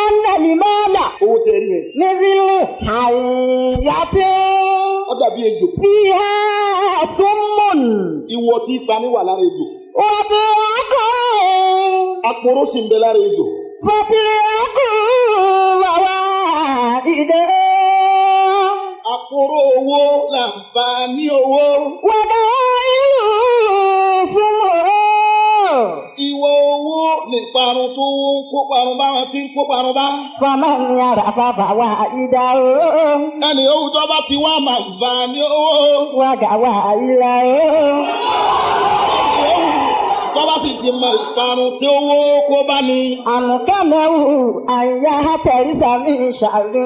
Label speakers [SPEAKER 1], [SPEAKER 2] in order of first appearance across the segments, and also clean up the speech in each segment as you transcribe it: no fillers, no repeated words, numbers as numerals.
[SPEAKER 1] Anna limala.
[SPEAKER 2] Owó tẹ rí yẹn.
[SPEAKER 1] Mithlu hayatin.
[SPEAKER 2] Ó dàbí ejò.
[SPEAKER 1] Fiha summun.
[SPEAKER 2] Ìwọ tí pani wà lára ejò.
[SPEAKER 1] Wa tiraqun.
[SPEAKER 2] Àpòrò sì ń bẹ lára ejò.
[SPEAKER 1] Fatiraqun fawaida.
[SPEAKER 2] Àpòrò owó làǹfààní owó.
[SPEAKER 1] Wa dawailu summun.
[SPEAKER 2] Ìwọ owó lè parun tó ń kó parun bá wọn tí ń kó parun bá.
[SPEAKER 1] Faman yarafa fawaidahu.
[SPEAKER 2] Ẹnì owó tó bá ti wá máa ń fa ní owó.
[SPEAKER 1] Wa gawailahu.
[SPEAKER 2] Tó bá sì ti mọ ìparun tí owó kó bá ní.
[SPEAKER 1] Àmùkánnáwó àyà tẹ̀rísà mi ṣàrí.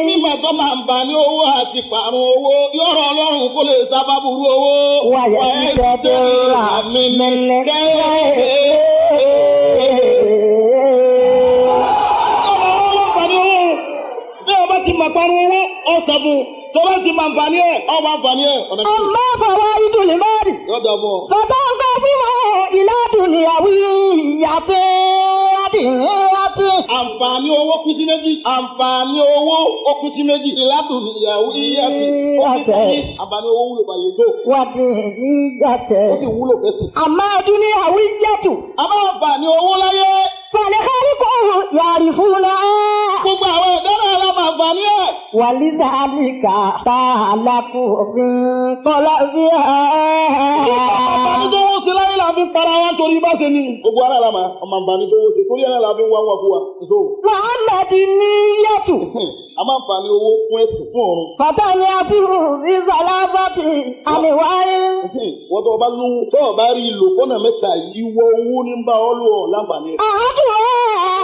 [SPEAKER 2] Mímọ̀ tó máa ń fa ní owó àti parun owó yọ̀rọ̀ Ọlọ́run kó lè sábà burú owó.
[SPEAKER 1] Wàyà ìjẹ́dọ̀
[SPEAKER 2] àmì
[SPEAKER 1] mẹ́lẹ̀.
[SPEAKER 2] Bí o bá ti mọ̀ parun owó, ọ̀sán fún un. Tó bá ti mọ̀ àǹfààní ẹ̀, ọ̀ wá àǹfààní ẹ̀. Ọ̀nà kìí.
[SPEAKER 1] Àmọ́ fọwọ́ ìdùnnú mọ́rì.
[SPEAKER 2] Yọ̀dọ̀ bọ̀.
[SPEAKER 1] Fọ̀tọ́ǹkọ́ sí wọn ìlàdùnìyàwó ìyàtọ̀ àdìyàtọ̀.
[SPEAKER 2] Àǹfààní owó kú sí méjì. Àǹfààní owó ó kú sí méjì. Ìlàdùn ìyàwó ìyàtì. Ó kú sí méjì. Àǹfààní owó wúlò bàyè tó.
[SPEAKER 1] Wàdìyàtọ̀.
[SPEAKER 2] Ó sì wúlò fẹ́sì.
[SPEAKER 1] Àmọ́ dúníyàwó ìyàtọ̀.
[SPEAKER 2] Àmọ́ àǹfààní owó láyé.
[SPEAKER 1] Fàlẹ́kálíkò yàrí fún náà.
[SPEAKER 2] Gbogbo àwọn ẹ̀dá náà la máa àǹfààní ẹ̀.
[SPEAKER 1] Wàlísàlíkà tààlàkù òfin kọlá bí i.
[SPEAKER 2] Àǹfààní tó wó ṣe láyé la fi ń para wa torí bá ṣe ni. Gbogbo ara la máa ọmọ àǹfààní tó wó ṣe torí ẹ̀rọ la fi ń wá wà fún wa. So,
[SPEAKER 1] Wàhálàdì níyàtù.
[SPEAKER 2] a máa ń fa ní owó fún ẹ̀sìn fún ọ̀run.
[SPEAKER 1] Fàtàní àfihàn ìsàlábàtì àníwáyé.
[SPEAKER 2] Wọ́n tó o bá lówó tó o bá rí ìlò fọ́nà mẹ́ta yìí, ìwọ owó ní ń bá ọ lò ọ̀ láǹfààní ẹ̀.
[SPEAKER 1] Àádùn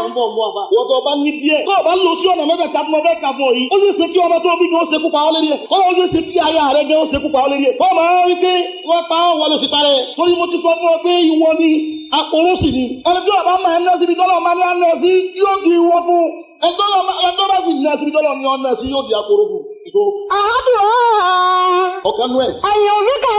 [SPEAKER 2] Wọ́n bọ̀ mú àbá. Wọ́n tó o bá ní díẹ̀. Tó o bá lò sí ọ̀nà mẹ́tẹ̀ẹ̀ta tí mo fẹ́ kà fún ọ yìí. Ó ṣeé ṣe kí ọmọ tó bí gan ó ṣekú pa ọ́ lérí ẹ̀. Kọ́lá ó ṣeé ṣe kí aya rẹ̀ gan ó ṣekú pa ọ́ lérí ẹ̀. Kọ́ máa rí pé wọ́n pa ọ́ wọ́n ló sì parẹ́. Torí mo ti sọ fún ọ pé ìwọ ni àpòrò sì ni. Ẹni tí ọba máa ń ná síbi tọ́lọ̀ máa ní á ná sí yóò di ìwọ fún. Ẹni tó bá sì ná síbi tọ́lọ̀ ní ọ ná sí yóò di àpòrò fún. So
[SPEAKER 1] Àádùn
[SPEAKER 2] ọ̀kan nú ẹ̀.
[SPEAKER 1] àyànfíkà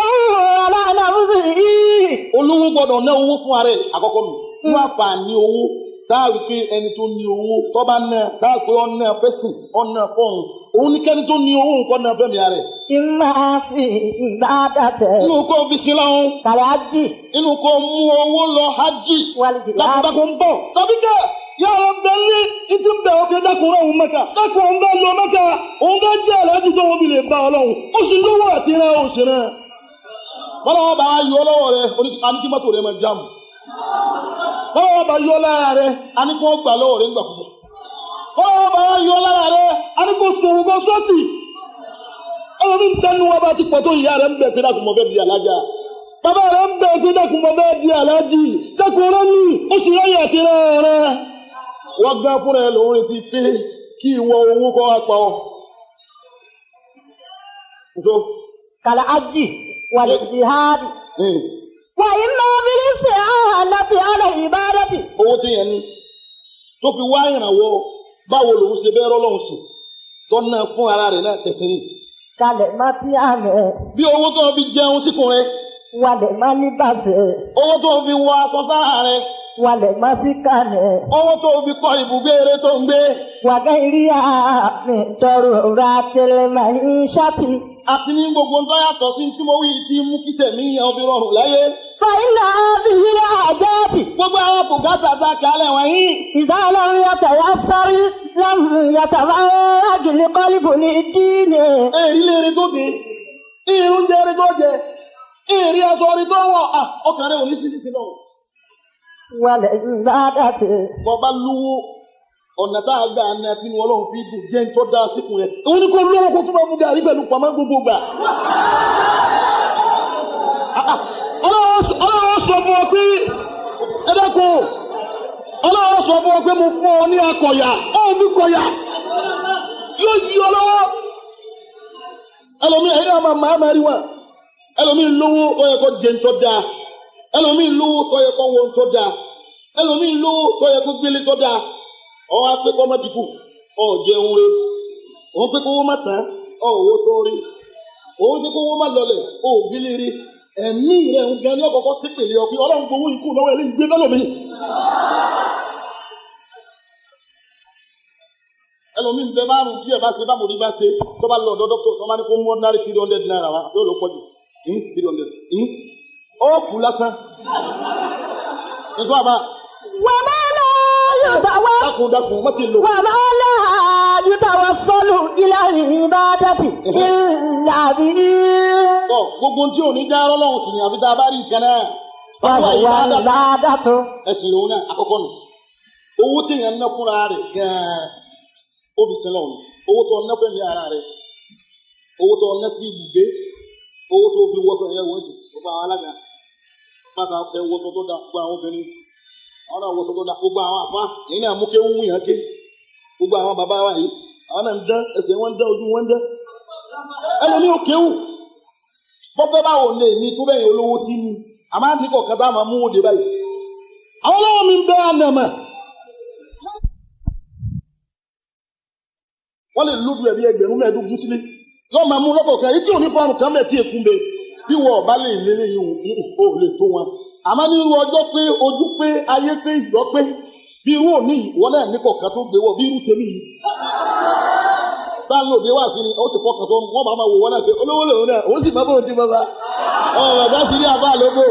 [SPEAKER 1] aláàbùsù yìí.
[SPEAKER 2] Olówó gbọ́dọ̀ ná owó fún ara ẹ̀ àkọ́kọ́ nù. Wọ́n àǹfààní owó táàrí pé ẹni tó ní owó tó bá ná táàrí pé ọ̀nà fẹ́sìn ọ̀nà fọ́ọ̀hún. Òun ní kẹ́ni tó ní owó nǹkan náà fẹ́mi ara ẹ̀.
[SPEAKER 1] Ìmọ̀ fi ìbádàtẹ̀.
[SPEAKER 2] Inú kó fi sin lọ́hún.
[SPEAKER 1] Kàlájì
[SPEAKER 2] Inú kó mú owó lọ hajj.
[SPEAKER 1] wàlìjì
[SPEAKER 2] Dákúndákún ń bọ̀. Tàbí kẹ́ yàrá ń bẹ ní ìtí ń bẹ òkè dákun rẹ̀ òun Mẹ́kà. Dákun òun bẹ lọ Mẹ́kà. Òun bẹ jẹ́ àlejò tó wọn fi lè bá Ọlọ́run. Ó sì lówó àti rẹ̀ ó sì rẹ̀. Bọ́lá wọn bá yọ lọ́wọ́ rẹ̀ oní kí mọ́tò rẹ̀ máa jáàmù. Bọ́lá wọn bá yọ lára rẹ̀ a ní kó gbà lọ́wọ́ rẹ̀ ńgbàkúgbà. Bọ́lá wọn bá yọ lára rẹ̀ a ní kó sòwò kó sọ́ọ̀tì. Ọlọ́run ń tẹnu wọn bá ti pọ̀ tó ìyá rẹ̀ ń bẹ̀ pé dákun mọ́ fẹ́ di alájà. Bàbá rẹ̀ ń bẹ̀ pé dákun mọ́ fẹ́ di alájì. Dákun rẹ̀ ní oṣù lẹ́yìn àti rẹ̀ rẹ̀. Wọ́n gán fúnra ẹ̀ lòún retí pé kí ìwọ owó kọ́ wá pa ọ́. So,
[SPEAKER 1] Kàlájì wàlìjì háàdì. Wà iná fílísì ànàtì àlẹ́ ìbádàtì.
[SPEAKER 2] Owó tí yẹn ní tó fi wá ìrànwọ́ báwo lòun ṣe bẹ́ẹ̀ rọ́lọ́hún sùn tọ́nà fún ara rẹ̀ náà tẹ̀sí ni.
[SPEAKER 1] Kalẹ̀ má ti àmẹ́.
[SPEAKER 2] Bí owó tó fi jẹun síkùn rẹ̀.
[SPEAKER 1] Wàlẹ̀ má líbàṣẹ̀.
[SPEAKER 2] Owó tó fi wọ aṣọ sára rẹ̀.
[SPEAKER 1] Wàlẹ̀ má sí kalẹ̀.
[SPEAKER 2] Owó tó fi kọ́ ibùgbé eré tó ń gbé.
[SPEAKER 1] Wàgẹ́ ìrí àmì tọrọ ra tẹlẹ máa ń ṣáàtì.
[SPEAKER 2] Àti ní gbogbo ń tọ́ yàtọ̀ sí tí mo wí tí mú kíṣẹ̀ mi yẹn fi rọrùn láyé.
[SPEAKER 1] Fàyínà àbíyí àjáàtì.
[SPEAKER 2] Gbogbo àwọn bùkátà ta kálẹ̀ wọ̀nyí.
[SPEAKER 1] Ìdá lam yatayassar lam yatafarrag li qalbi ní díìnì.
[SPEAKER 2] Èrí léere tó dé, èrè oúnjẹ eré tó jẹ, èrè aṣọ eré tó wọ̀, ọkàn rẹ̀ ò ní sísí sí náà.
[SPEAKER 1] Wàlẹ̀ ìbádàtì.
[SPEAKER 2] Bọ́ba lówó ọ̀nà tá a gbà ní àti inú Ọlọ́run fi dùn jẹ́ ń tọ́ da síkùn rẹ̀. Òun ni kò lówó kó tún máa mú gàrí pẹ̀lú pamọ́ gbogbo gbà. Ọlọ́run sọ fún ọ pé ẹ dákun. Ọlọ́run sọ fún ọ pé mo fún ọ ní akọ̀yà, ó ní kọ̀yà, yóò yí ọ lọ́wọ́. Ẹlòmíì ẹ̀yin náà máa máa rí wọn. Ẹlòmíì lówó tó yẹ kó jẹ ń tọ́ da. Ẹlòmíì lówó tó yẹ kó wọ ń tọ́ da. Ẹlòmíì lówó tó yẹ kó gbélé tọ́ da. Ọwọ́ á pé kọ́ má dìkù, ọ̀ jẹun re. Òun pé kówó má tán, ọ̀ owó tó rí. Òun pé kówó má lọlẹ̀, ò gbélé rí. Ẹ̀mí rẹ̀ ń gan ní ọ̀kọ̀ọ̀kọ̀ sí pèlè ọ̀kí Ọlọ́run gbowó ikú lọ́wọ́ eléyìí gbé fẹ́lòmíì. Ẹlòmíín bẹ márùn díẹ̀ bá ṣe bá mo rí bá ṣe tó bá lọ ọ̀dọ̀ dókítà tó máa ní kó mú ordinary ₦300 wá tó lọ pọ̀ jù 300 ó kú lásán. Nsọ́ àbá.
[SPEAKER 1] وما لا يتوصل
[SPEAKER 2] Dákun dákun má ti lò.
[SPEAKER 1] وما لا يتوصل إلى العبادة إلا به
[SPEAKER 2] Tọ́ gbogbo tí ò ní já ọlọ́run sì ni àfi tá a bá rí nǹkan náà.
[SPEAKER 1] فهو العبادة
[SPEAKER 2] Ẹ̀sìn lòun náà àkọ́kọ́ nù. Owó téèyàn ń ná fúnra rẹ̀ gan-an ó fi sin lọ́run. Owó tó ń ná fẹ́mi ara rẹ̀. Owó tó ń ná sí ibùgbé. Owó tó fi wọṣọ yẹn wọ́n sì gbogbo àwọn alága. Pátá ẹ wọṣọ tó da gbogbo àwọn obìnrin. Àwọn náà wọṣọ tó da gbogbo àwọn àfa. Èyí náà mú kéwú yàn ké. Gbogbo àwọn bàbá wa yìí. Àwọn náà ń dán ẹsẹ̀ wọn ń dán ojú wọn ń dán. Ẹlòmíì ò kéwù. Bọ́fẹ́ báwo lè ní tó bẹ́yìn olówó tí ní. Àmọ́ àti kọ̀ọ̀kan tá a máa mú òde báyìí. Àwọn olówó mi ń bẹ́ ànàmọ̀. Wọ́n lè lójú ẹ̀bí 25,000 sílé. Yóò máa mú lọ́kọ̀ọ̀kan èyí tí ò ní fọ́ọ̀rùn kan bẹ̀ tí èkú bẹ. Bí wọ́n ọ̀bá lè lélẹ̀ yìí ò lè tó wọn. Àmọ́ ní irú ọjọ́ pé ojú pé ayé pé ìjọ pé bí irú òní yìí wọ́n náà ní kọ̀ọ̀kan tó gbé wọ̀ bí irú tèmi yìí. Sáà ń lòdì wá sí ni ó sì fọkàn sọ́run wọ́n máa ma wò wọ́n náà pé olówó lòun náà òun sì máa bóun ti máa bá. Ọmọ bàbá sì ní àbá lóko.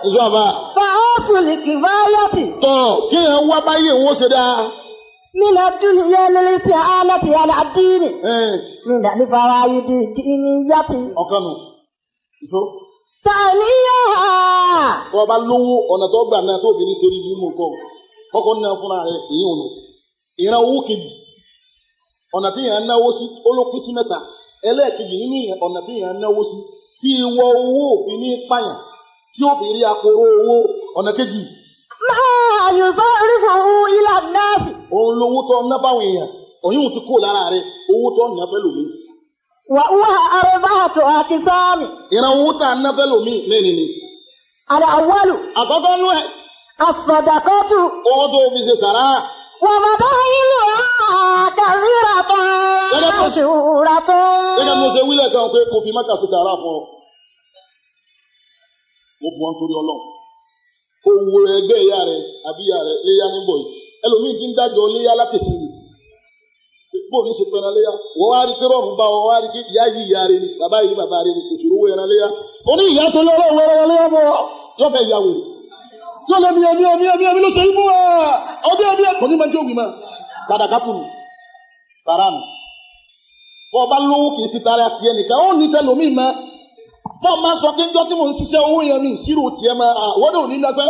[SPEAKER 2] Ìṣó àbá.
[SPEAKER 1] فأصل الكفاية
[SPEAKER 2] Tọ̀ kéèyàn wá báyé òun ó ṣe dáa.
[SPEAKER 1] من الدنيا للاستعانة على الدين
[SPEAKER 2] Ẹn,
[SPEAKER 1] من الفوائد الدينية
[SPEAKER 2] ọ̀kan nù. Ìṣó.
[SPEAKER 1] ثانيا
[SPEAKER 2] Tó o bá lówó ọ̀nà tó gbà náà tó fi ní ṣeré nínú nǹkan kọ́kọ́ náà fúnra rẹ̀ èyí ò nù. Ìran owó kejì ọ̀nà tí yẹn ń náwó sí ó ló pín sí mẹ́ta. Ẹlẹ́ẹ̀kejì nínú ìyẹn ọ̀nà tí yẹn ń náwó sí tí ìwọ owó òfin ní pààyàn tí ó fi rí akoro owó ọ̀nà kejì
[SPEAKER 1] ما يصرفه إلى الناس
[SPEAKER 2] òun lówó tó ń ná fáwọn èèyàn òyìn ti kó lára rẹ̀ owó tó ń ná fẹ́ lòmí.
[SPEAKER 1] وهو أربعة أقسام
[SPEAKER 2] Ìran owó tá a ná fẹ́ lòmí mẹ́rin ni.
[SPEAKER 1] الأول
[SPEAKER 2] Àkọ́kọ́ nú ẹ̀
[SPEAKER 1] الصدقة
[SPEAKER 2] owó tó fi ṣe sàrá
[SPEAKER 1] ومداخلها كثيرة مشهورة
[SPEAKER 2] gẹ́gẹ́ bí mo ṣe wílẹ̀ kan pé mo fi Mákà ṣe sàrá fún ọ. Mo bu ọ́n torí Ọlọ́run. Kò wo ẹgbẹ́ ìyá rẹ̀ àbí ìyá rẹ̀ léyá níbọ̀ yìí. Ẹlòmíì ti ń dájọ́ léyá látẹ̀sí ni. Bó o ní ṣe pẹran léyá. Wọ́n wá rí pé rọ̀rùn bá ọ wá rí pé ìyá yìí ìyá rẹ̀ ni bàbá yìí bàbá rẹ̀ ni kò sì rówó ẹran léyá. Ó ní ìyá torí Ọlọ́run ẹran léyá fún ọ. Yóò fẹ́ ìyá wèrè. Yóò lé mi ẹ̀mí ẹ̀mí ẹ̀mí ẹ̀mí ló ṣe yí fún wa. Ọdún ẹ̀mí ẹ̀ kò ní máa jẹ́ òwì máa. Sàdàkà tù nù. Sàrà nù. Bọ́ ọ bá lówó kì í sí tara tiẹ̀ nìkan ó ní tẹlómi mọ́. Bọ́ ọ máa sọ pé njọ́ tí mò ń ṣiṣẹ́ owó yẹn mi ìṣirò tiẹ̀ mọ́ àwọn ò ní lọ́gbẹ́.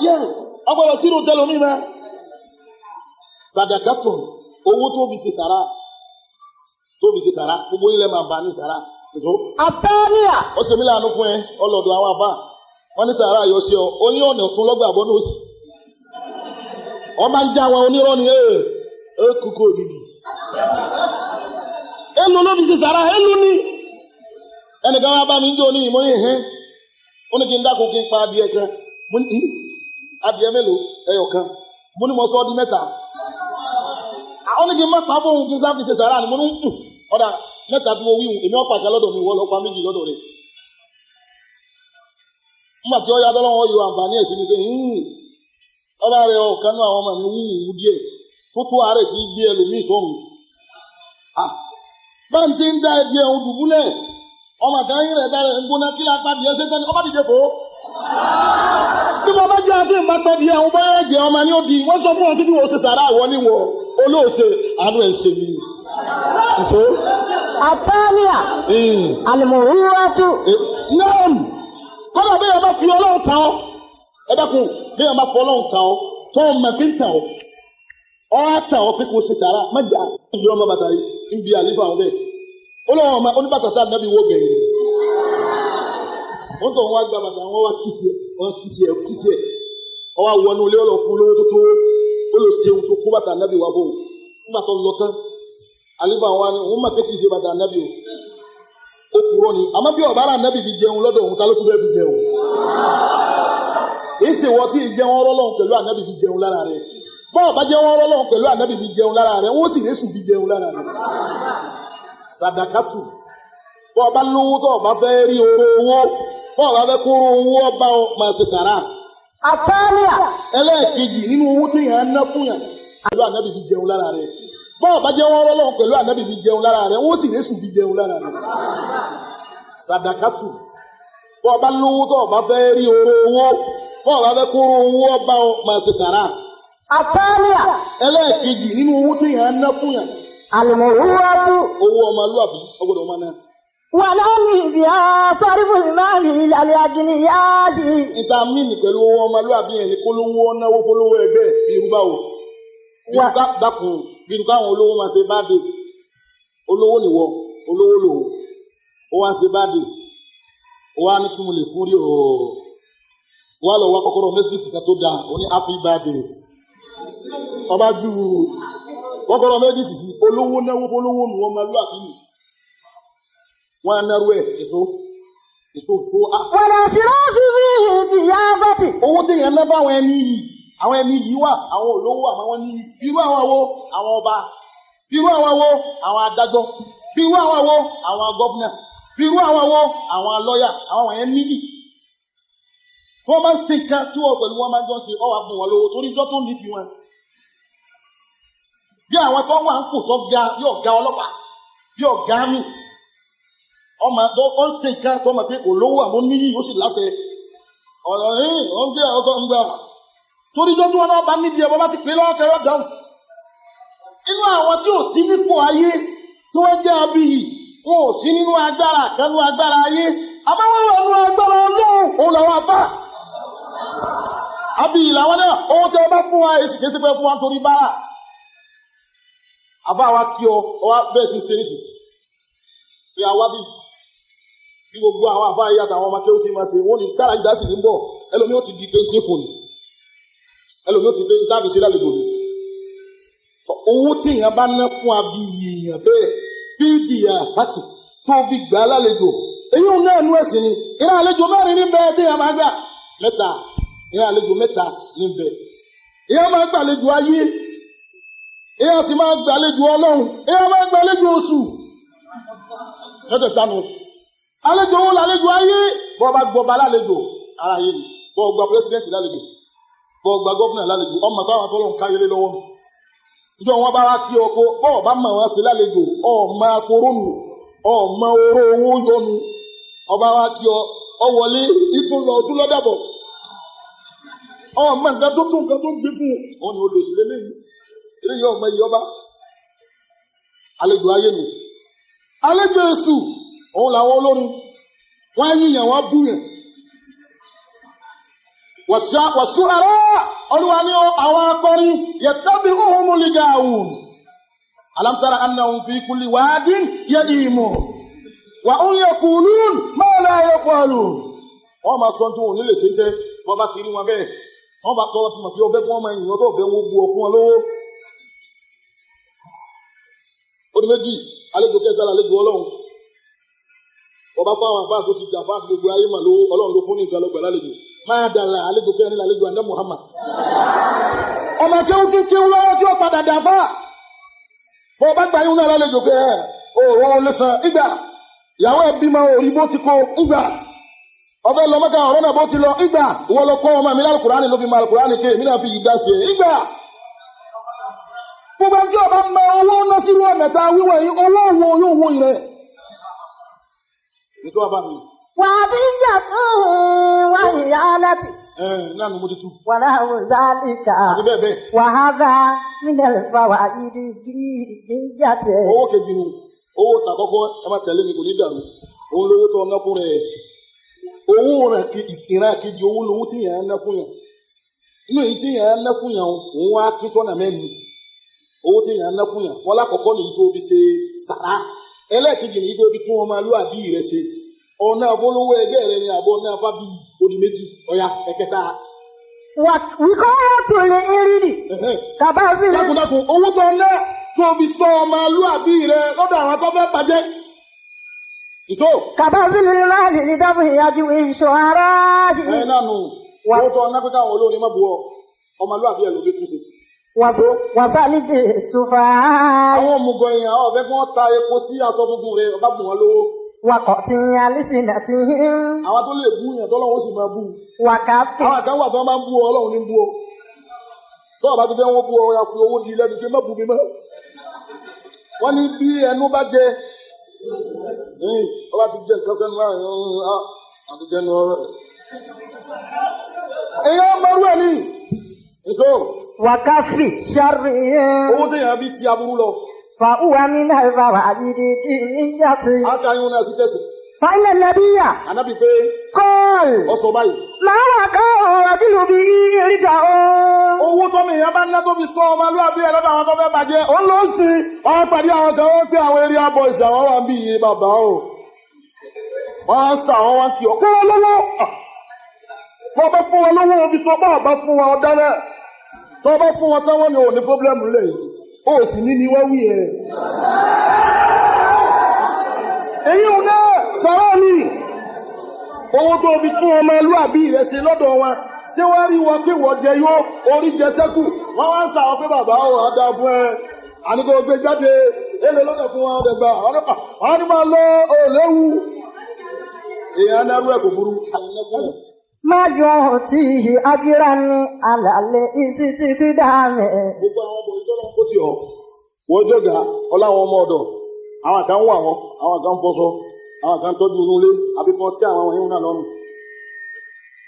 [SPEAKER 2] Yes, ọgbọ́dọ̀ ṣírò tẹlómi mọ́. Sàdàkàtùn owó tó fi ṣe sàrà tó fi ṣe sàrà gbogbo ilẹ̀ máa bá ní sàrà. Èso
[SPEAKER 1] الثانية
[SPEAKER 2] ó ṣe mí láàánú fún ẹ ọlọ́dọ̀ àwọn àbá wọn ní sàrà yọ sí ọ ó ní ọ̀nà ọ̀tún lọ́gbà àbọ̀ náà ó sì. Wọ́n máa ń já àwọn onírọ́ ni ẹ ẹ kúkú ògìgì. Èlò ló fi ṣe sàrà èlò ni. Ẹnìkan wá bá mi ń jó ní ìmọ̀ ní ìhín. Ó ní kí n dákun kí n pa adìẹ kan. Mo ní adìẹ mélòó ẹyọ kan. Mo ní mo sọ ọ́ di mẹ́ta. Ó ní kí n má pa fóun kí n sá fi ṣe sàrà ni mo ní ń ọ̀dà mẹ́ta tí mo wí hùn èmi ọ̀pá kan lọ́dọ̀ mi wọ́n lọ pa méjì lọ́dọ̀ rẹ̀. Nígbà tí ó yá tọ́lọ́wọ́ yọ àǹfààní ẹ̀ sí ni pé ọba rẹ̀ ọ̀kan náà àwọn ọmọ mi wúwú díẹ̀ tó tó àárẹ̀ tí gbé ẹlòmíì sọ́run. Báńtí ń dá ẹdí ẹ̀hún dùbúlẹ̀ ọmọ kan yín rẹ̀ dára ń gbóná kí lápá díẹ̀ ṣe tán ni ọba dìde fò. Bí mo bá jẹ́ àti ìbá pẹ́ di ẹ̀hún bóyá ẹ̀jẹ̀ ọmọ ni ó di wọ́n sọ fún wọn kí wọ́n ṣe sàrà àwọn níwọ̀ olóòṣè àánú ẹ̀ ṣe mí. Ìṣó.
[SPEAKER 1] الثانية المروءة
[SPEAKER 2] Naam kọ́dà bí yẹn bá fi Ọlọ́run ta ọ́ ẹ dákun bí yẹn bá fi Ọlọ́run ta ọ́ tó o mọ̀ pé ń ta ọ́ ọ́ á ta ọ́ pé kò ṣe sàrà má jà ìlú ọmọ bàtà yìí ń bi àlífà àwọn bẹ́ẹ̀ ó lọ́wọ́ ọmọ oníbàtà tá ànábì wọ́ gbẹ̀yìn wọ́n tó wọn gba bàtà wọn wá kìsì ẹ̀ wọn kìsì ẹ̀ kìsì ẹ̀ ọ wá wọnú ilé ọlọ́ fún lówó tó tó ó lọ ṣeun tó kó bàtà ànábì wá fóun nígbà tó lọ tán àlífà wọn ni òun mà pé kìí ṣe bàtà ànábì o ó purọ́ ni àmọ́ bí ọ̀bára ànábì fi jẹun lọ́dọ̀ òun ta ló tún fẹ́ fi jẹun kìí ṣe wọ́n tí ì jẹun ọ̀rọ̀ lọ́hùn pẹ̀lú ànábì fi jẹun lára rẹ̀ bọ́ọ̀ bá jẹun ọ̀rọ̀ lọ́hùn pẹ̀lú ànábì fi jẹun lára rẹ̀ wọ́n sì rẹ́sùn fi jẹun lára rẹ̀ sàdàkàtù bọ́ọ̀ bá lówó tó ọba fẹ́ rí oró owó bọ́ọ̀ bá fẹ́ kóró owó ọba ọ máa ṣe sàrà.
[SPEAKER 1] الثانية
[SPEAKER 2] Ẹlẹ́ẹ̀kejì nínú owó téèyàn ń ná fún yàn pẹ̀lú ànábì fi jẹun lára rẹ̀ Bọ́ọ̀ bá jẹ́ wọ́n rọ́lọ́run pẹ̀lú ànábì fi jẹun lára rẹ̀, wọ́n sì rẹ́sù fi jẹun lára rẹ̀. Sàdàkàtù. Bọ́ọ̀ bá lówó tó ọba fẹ́ rí oró owó, bọ́ọ̀ bá fẹ́ kóró owó ọba ọ máa ṣe sàrà.
[SPEAKER 1] Àtàlíà.
[SPEAKER 2] Ẹlẹ́ẹ̀kejì nínú owó téèyàn á ná fún yàn.
[SPEAKER 1] Àlùmọ̀rúwátú.
[SPEAKER 2] Owó ọmọlúwàbí ọgbọ́dọ̀ máa ná.
[SPEAKER 1] Wàlálì bí a sọ́rífù ìmáàlì ìlàlẹ̀ àjìníyáàṣì.
[SPEAKER 2] Ìta míìnì pẹ̀lú owó ọmọlúwàbí yẹn ni kólówó náwó fólówó ẹgbẹ́ bí irú báwo. Dákun bí irú káwọn olówó máa ṣe bá dé. Olówó nìwọ, olówó lòun. Ó wá ṣe bá dé. Ó wá ní kí mo lè fún rí o. Wá lọ wá kọ́kọ́rọ́ mẹ́sìkìsì kan tó dáa, ó ní happy birthday. Ọba ju kọ́kọ́rọ́ mẹ́sìkìsì sí olówó náwó fólówó nù ọmọlúwàbí nù. Wọ́n á náró ẹ̀ èso èso fo a.
[SPEAKER 1] Wàlẹ̀ ṣìrọ́ọ̀fì fi ìdíyà fẹ́tì.
[SPEAKER 2] Owó téèyàn ná fáwọn ẹni yìí, àwọn ẹni yìí wà, àwọn olówó àmọ́ wọ́n ní irú àwọn wo àwọn ọba, irú àwọn wo àwọn adájọ́, irú àwọn wo àwọn gọ́fúnà, irú àwọn wo àwọn lọ́yà, àwọn wọ̀nyẹn níyì. Tí wọ́n máa ń ṣe nǹkan tí wọ́n pẹ̀lú wọn máa ń jọ ṣe ọwọ́ àbùn wọn lówó torí ijọ́ tó nídìí wọn. Bí àwọn tó wà ń kò tó ga bí ọ̀gá ọlọ́pàá, bí ọ̀gá mi ọmọ tó ń ṣe nǹkan tó mọ̀ pé kò lówó àmọ́ níyì ó sì láṣẹ ọ̀rọ̀ yìí ó ń gbé ọkọ̀ ń gbà torí dọ́dún wọn náà bá nídìí ẹ̀ bọ́ bá ti pè lọ́wọ́ kẹyọ́ dáhùn. Inú àwọn tí ò sí nípò ayé tí wọ́n jẹ́ abiyì wọn ò sí nínú agbára kanú agbára ayé àmọ́ wọ́n wà nínú agbára Ọlọ́run òun làwọn afá abiyì làwọn náà ohun tí wọ́n bá fún wa èsì kìí ṣe pé fún wa nítorí bára àbá wa kí ọ ọ bẹ́ẹ̀ ti ṣe níṣì pé àwa bí bí gbogbo àwọn àbá yìí àtàwọn ọmọ akéwì tí máa ṣe wọn ní sára ìdá sì ní bọ̀ ẹlòmíì ó ti di péńté fòní ẹlòmíì ó ti pé táàbì sí lálejò ni. Owó téèyàn bá ná fún abiyì èèyàn bẹ́ẹ̀ fídíà fati tó fi gbà á lálejò èyí ò náà nú ẹ̀sìn ni ìran àlejò mẹ́rin ní bẹ́ẹ̀ téèyàn máa gbà mẹ́ta ìran àlejò mẹ́ta ní bẹ́ẹ̀ èèyàn máa gbà àlejò ayé èèyàn sì máa gbà àlejò Ọlọ́run èèyàn máa gbà àlejò oṣù mẹ́tẹ̀ẹ̀ta nù. Àlejò wo làlejò ayé? Bọ́ bá gbọ́ ba lálejò ara yé ni, bọ́ gba pírẹsidẹ́ǹtì lálejò, bọ́ gba gọ́fúnà lálejò, ọmọ táwọn atọ́lọ́ ń káyọlé lọ́wọ́ nù. Ìjọ wọn bá wá kí ọkọ bọ́ọ̀ bá mọ̀ wọn sí lálejò, ọmọ akórónù, ọmọ oró owó yọnu, ọba wá kí ọ, ọ wọlé, ìtún lọ, tún lọ dàbọ̀. Ọmọ nǹkan tó tún nǹkan tó gbé fún un, wọn ni olùsí lélẹ́yìí, eléyìí ọmọ yìí ọba. Àlejò ayé nù. Àlejò èṣù òun làwọn olórin wọn yíyan wọn búyàn wàṣú ara olúwa ní àwọn akọrin yẹtàbí ohun ligawun alam tara annahum fi kulli wadin yadimun wa hum yaqulun ma la yaqulun. Wọn máa sọ tí wọn ò ní lè ṣe iṣẹ́ wọn bá ti rí wọn bẹ́ẹ̀ wọn bá tọrọ tí mọ̀ pé ọbẹ̀ kí wọ́n máa yìn wọn tó ọbẹ̀ wọn bu ọ fún wọn lówó. Ó di méjì, àlejò kẹta làlejò Ọlọ́run. Ọba fáwọn àbá tó ti dàbá gbogbo ayé mà lówó Ọlọ́run ló fún ní nǹkan lọ́gbà lálejò máa dàlà àlejò kẹrin làlejò àná Muhammad. Ọmọ kéwú kí kéwú lọ́wọ́ tí ó padà dàbá bọ́ ọba gba yín náà lálejò pé ẹ òòrùn ò lè san ìgbà ìyàwó ẹ bímọ òrí bó ti kó ìgbà ọfẹ lọ Mẹ́kà ọ̀rọ̀ náà bó ti lọ ìgbà ìwọ lọ kọ́ ọmọ mi lálùkùránì ló fi máa lùkùránì ké èmi náà fi yìí dá sí ẹ ìgbà. Gbogbo ẹni tí ọba mọ owó ná sírú ọ̀nà tá a wíwọ̀ yìí owó wo yóò wo ìrẹ́. Èso àbá mi.
[SPEAKER 1] Wàdíyà tún wá ìyá láti.
[SPEAKER 2] Ẹ náà ni mo ti tú.
[SPEAKER 1] Wàlá òzálìkà.
[SPEAKER 2] Àti bẹ́ẹ̀ bẹ́ẹ̀.
[SPEAKER 1] Wàhálà mílẹ̀ fáwọn ìdíjì níyà tẹ̀.
[SPEAKER 2] Owó kejì ni owó tàkọ́kọ́ ẹ má tẹ̀lé mi kò ní dàrú. Òun lówó tó ná fún rẹ̀. Owó rẹ̀ ìran kejì owó lówó tí yẹn ń ná fún yẹn. Inú èyí tí yẹn ń ná fún yẹn òun wá pín sọ́nà mẹ́rin. Owó tí yẹn ń ná fún yẹn wọn lákọ̀ọ́kọ́ nìyí tó fi ṣe sàrà. Ẹlẹ́ẹ̀kejì nìyí tó fi tún ọmọlúwàbí rẹ̀ ṣe. Ọ̀nà àbólówó ẹgbẹ́ rẹ ni àbọ̀ ọ̀nà àbábí odi méjì ọ̀ya ẹ̀kẹta.
[SPEAKER 1] Wìkọ́yà tó lè iriri. Kàbáàsì.
[SPEAKER 2] Dákúndákún owó tó ná tó fi sọ ọmọlúwàbí rẹ lọ́dọ̀ àwọn tó fẹ́ bàjẹ́. Ìṣó.
[SPEAKER 1] Kàbáàsì lè má lè ní dábò ìyájú ìṣó ara ṣe.
[SPEAKER 2] Ẹ nánu owó tó ná pé káwọn olórin má bu ọ ọmọlúwàbí ẹ ló fi túnṣe.
[SPEAKER 1] Wàsálì dè sùfà.
[SPEAKER 2] Àwọn òmùgọ̀ èèyàn àwọn ọ̀fẹ́ kí wọ́n ta epo sí aṣọ funfun rẹ ọba bùn wọn lówó.
[SPEAKER 1] Wakọ̀tí alísìnàtìhìn.
[SPEAKER 2] Àwọn tó lè bú yẹn tọ́lọ́run ó sì máa bú.
[SPEAKER 1] Wàkàfẹ́.
[SPEAKER 2] Àwọn kan wà tó máa ń bú ọ, Ọlọ́run ní bú ọ. Tọ́ọ̀ bá ti fẹ́ wọ́n bú ọ, ya fi owó di lẹ́nu pé má bú mi mọ́. Wọ́n ní bí ẹnu bá jẹ, ọba ti jẹ nǹkan sẹ́nu láàrin àti jẹnu ọ̀rẹ́. Èèyàn mọ̀rú ẹ̀ ní. Nso.
[SPEAKER 1] Wàkàfì sáré.
[SPEAKER 2] Owó téèyàn bí ti aburú lọ.
[SPEAKER 1] Fàáwà mi náà bá wà yídìdì níyàtì.
[SPEAKER 2] Akayún náà sí tẹ̀sí.
[SPEAKER 1] Fàílẹ̀ nàbíyà.
[SPEAKER 2] Ànábì pé.
[SPEAKER 1] Kọ́ọ̀lù.
[SPEAKER 2] Ó sọ báyìí.
[SPEAKER 1] Màá wà ká ọ̀rọ̀ àjùlù bí ìrìjà o.
[SPEAKER 2] Owó tọ́mọ èèyàn bá ná tó fi sọ ọmọlúwàbí ẹ lọ́dọ̀ àwọn tó fẹ́ bàjẹ́. Ó ló ń sin. Wọ́n pàdé àwọn kan wọ́n pé àwọn area boys àwọn wà ń bí iye bàbá o. Wọ́n á sà wọ́n wá kí ọ. Fún wọn lọ́wọ́. Wọ́n bá fún wọn lọ́wọ́ òbí sọ bá ọba fún wọn ọ̀dá náà. Tọ́ bá fún wọn tán wọ́n ní òní pọ́blẹ́mù lẹ̀ yìí. Ó sì ní ni wọ́n wí ẹ̀. Èyí ò náà sọ̀rọ̀ mi. Owó tó fi tún ọmọlúàbí rẹ̀ ṣe lọ́dọ̀ wọn. Ṣé wọ́n rí wọn pé wọ́n jẹ yó orí jẹ sẹ́kù? Wọ́n wá ń sà wọ́n pé bàbá ò á dáa fún ẹ. Àní kò gbé jáde. Èlé lọ́dọ̀ fún wọn ọ̀dẹ̀ gbà. Wọ́n ní máa lọ òléwu. Èèyàn náírà ẹ̀ kò burú.
[SPEAKER 1] Má yọ tí ajíra ní àlàlẹ́ ìsì títí dá mi.
[SPEAKER 2] Gbogbo àwọn ọmọ ìjọba kó tì ọ́. Wọ́n jọ̀gá ọláwọn ọmọ ọ̀dọ̀. Àwọn kan ń wà wọ́n, àwọn kan ń fọṣọ, àwọn kan ń tọ́jú inú ilé, àbíkọ́ tí àwọn wọ̀nyí náà lọ́rùn.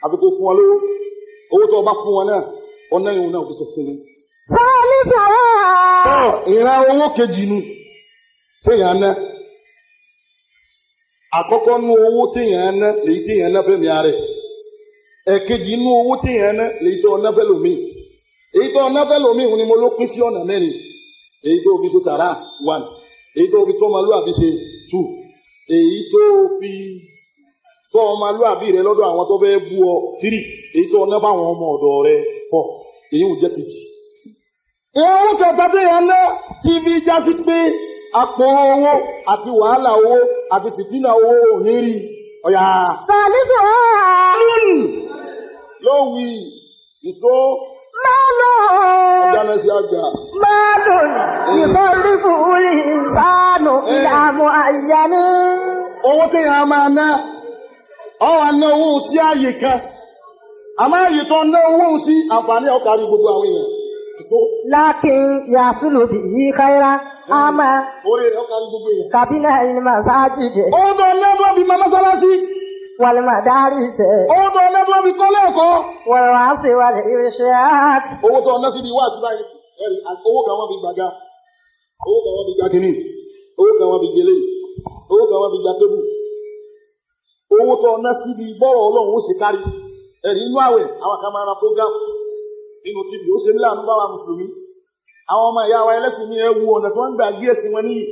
[SPEAKER 2] Àbíkọ́ fún wọn lówó. Owó tó o bá fún wọn náà, ọ̀nà ìhun náà kò ṣẹ̀ṣẹ̀ ni.
[SPEAKER 1] Sọ́ọ́lì sọ̀rọ̀.
[SPEAKER 2] Ìran owó kejì nu téèyàn ná. Àkọ́kọ́ nú owó téèyàn ná lèyí téèyàn ná fẹ́mi ara ẹ̀. Ẹ̀kejì nú owó téèyàn ná lèyí tó ọ̀nà fẹ́ lòmíì. Èyí tó ọ̀nà fẹ́ lòmíì ni mo ló pín sí ọ̀nà mẹ́rin. Èyí tó fi ṣe sàrà 1. Èyí tó fi tọ́ ọmọlúwàbí ṣe 2. Èyí tó fi sọ ọmọlúwàbí rẹ lọ́dọ̀ àwọn tó fẹ́ bú ọ 3. Èyí tó ọ̀nà fáwọn ọmọ ọ̀dọ̀ rẹ 4. Èyí ò jẹ́ kejì. Owó kẹta téèyàn ná tí fi já sí pé àpò owó àti wàhálà owó àti fìtínà owó ò ní rí ọ̀yà.
[SPEAKER 1] Sọ́ọ́lì sọ̀rọ̀.
[SPEAKER 2] Lówì ìṣó.
[SPEAKER 1] Málò.
[SPEAKER 2] Ọ̀dáná sí àgbà.
[SPEAKER 1] Málò ìsọ̀rífù ìsánù ìdààmú àyàní.
[SPEAKER 2] Owó téèyàn máa ná, ọ̀ wá ná owó sí àyè kan. Àmọ́ àyè tó ná owó sí àǹfààní ọ̀kárí gbogbo àwọn èèyàn.
[SPEAKER 1] Lákin yasulu bí i káyírá, a máa.
[SPEAKER 2] Orí rẹ̀ ọ̀kárí gbogbo èèyàn.
[SPEAKER 1] Kàbínà ìlú-màsájìdì.
[SPEAKER 2] Owó tó ná tó fi máa mọ́sálásí.
[SPEAKER 1] Wàlúmọ̀dárì sẹ̀.
[SPEAKER 2] Owó tó ná tó fi kọ́lé ẹ̀kọ́.
[SPEAKER 1] Wàlúwàsí wàlẹ̀ irṣẹ́.
[SPEAKER 2] Owó tó ná síbi wáàsí báyìí sí. Ẹ̀rí owó kan wọ́n fi gbàga. Owó kan wọ́n fi gba kínní. Owó kan wọ́n fi gbélé. Owó kan wọ́n fi gba tébù. Owó tó ná síbi bọ́rọ̀ Ọlọ́run ó ṣe kárí. Ẹ̀rí inú àwẹ̀ àwọn kan máa ra program nínú TV. Ó ṣe mí láàánú báwa Mùsùlùmí. Àwọn ọmọ ìyá wa ẹlẹ́sìn mi ẹ wo ọ̀nà tí wọ́n ń gbà gbé ẹ̀sìn wọn níyì.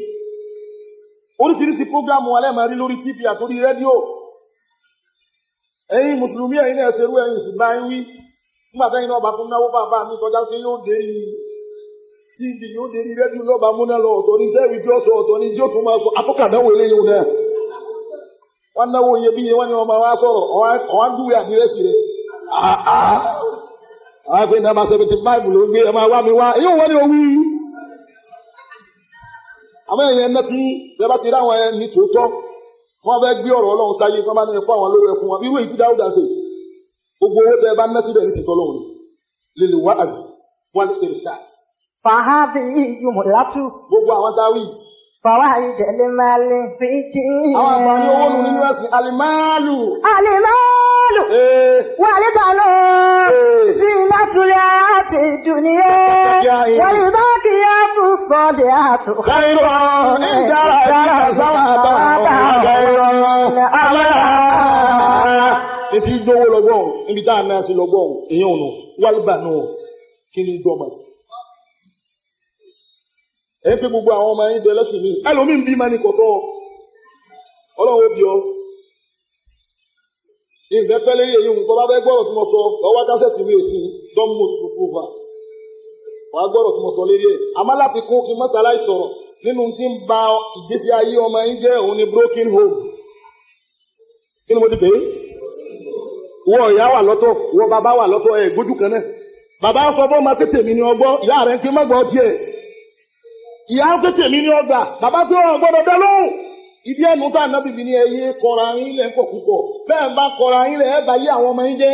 [SPEAKER 2] Oríṣiríṣi program wa lẹ́ẹ̀ máa rí lórí TV àtòrí rédíò. Ẹ̀yin Mùsùlùmí ẹ̀yin náà ṣerú ẹ̀yin sì bá ń wí. Nígbà tẹ́yin náà bá tún náwó fàáfàá mi kọjá pé yóò dérí TV yóò dérí rédíò lọ́ba múná lọ ọ̀tọ̀ ní tẹ́wì tí ó sọ ọ̀tọ̀ ní tí ó tún máa sọ atọ́kàdáwò eléyìí náà. Wọ́n náwó iyebíye wọ́n ní wọ́n máa wá sọ̀rọ̀ ọ̀hán dúwé àdírẹ́sì rẹ̀. Àwọn àgbẹ̀ nàmbà 75 ló ń gbé ẹ máa wá mi wá èyí ò wọ́n ní owí. Àmọ́ ẹ̀yẹn náà ti bẹ́ẹ̀ bá ti rí àwọn ẹni tòótọ́ wọ́n fẹ́ gbé ọ̀rọ̀ Ọlọ́run sáyé kí wọ́n bá ní fún àwọn lówó ẹ fún wọn irú èyí tí Dáúdà ṣe gbogbo owó tẹ ẹ bá ná síbẹ̀ ní ṣètò Ọlọ́run lè wá àzì wal irshad.
[SPEAKER 1] Fàhádì ìjùmọ̀látù.
[SPEAKER 2] Gbogbo àwọn táwí.
[SPEAKER 1] Fàwáìdì lè fi dín.
[SPEAKER 2] Àwọn àǹfààní owó nù nínú ẹ̀sìn alimáàlù.
[SPEAKER 1] Alimáàlù. Wàlíbàlù. Zinatulẹ̀ àti dùnìyẹ. Wàlíbàkìyàtù sọ̀lẹ̀ àtù.
[SPEAKER 2] Káyọ̀ ìdára ìdíkà sáwà bá ọ̀gá àlá. Etí ìjọwọ́ lọ́gbọ̀n níbi tá a náà sí lọ́gbọ̀n ìyẹn ònà wàlíbànú kí ni dọ́mà. Ẹ pé gbogbo àwọn ọmọ yín dẹlẹ́sìn mi ẹlòmíín bí ma ní kọ̀tọ́ Ọlọ́run ó bí ọ. Ìfẹ́ pẹ́ lérí èyí nǹkan bá fẹ́ gbọ́rọ̀ tí mo sọ lọ́wọ́ kásẹ̀tì mi ò sí dọ́mù sùfúfà wàá gbọ́rọ̀ tí mo sọ lérí ẹ̀. Àmọ́ láfikún kí mọ́sáláì sọ̀rọ̀ nínú tí ń ba ìgbésí ayé ọmọ yín jẹ́ òun ni broken home. Kí ni mo ti pè é? Wọ ìyá wà lọ́tọ̀, wọ bàbá wà lọ́tọ̀ ẹ̀ gbójú kan náà. Bàbá sọ fún ọmọ pé tèmi ni ọgbọ́, ìyá rẹ̀ ń pín mọ́gbọ́ tiẹ̀. Ìyá ń pé tèmi ni ọgbà, bàbá pé ọ̀ gbọ́dọ̀ dá lóhùn. Ìdí ẹnu tá ànábì fi ní ẹ yé kọra yín lẹ́ ń kọ̀kúkọ̀. Bẹ́ẹ̀ bá kọra yín lẹ́ ẹ bá yé àwọn ọmọ yín jẹ́.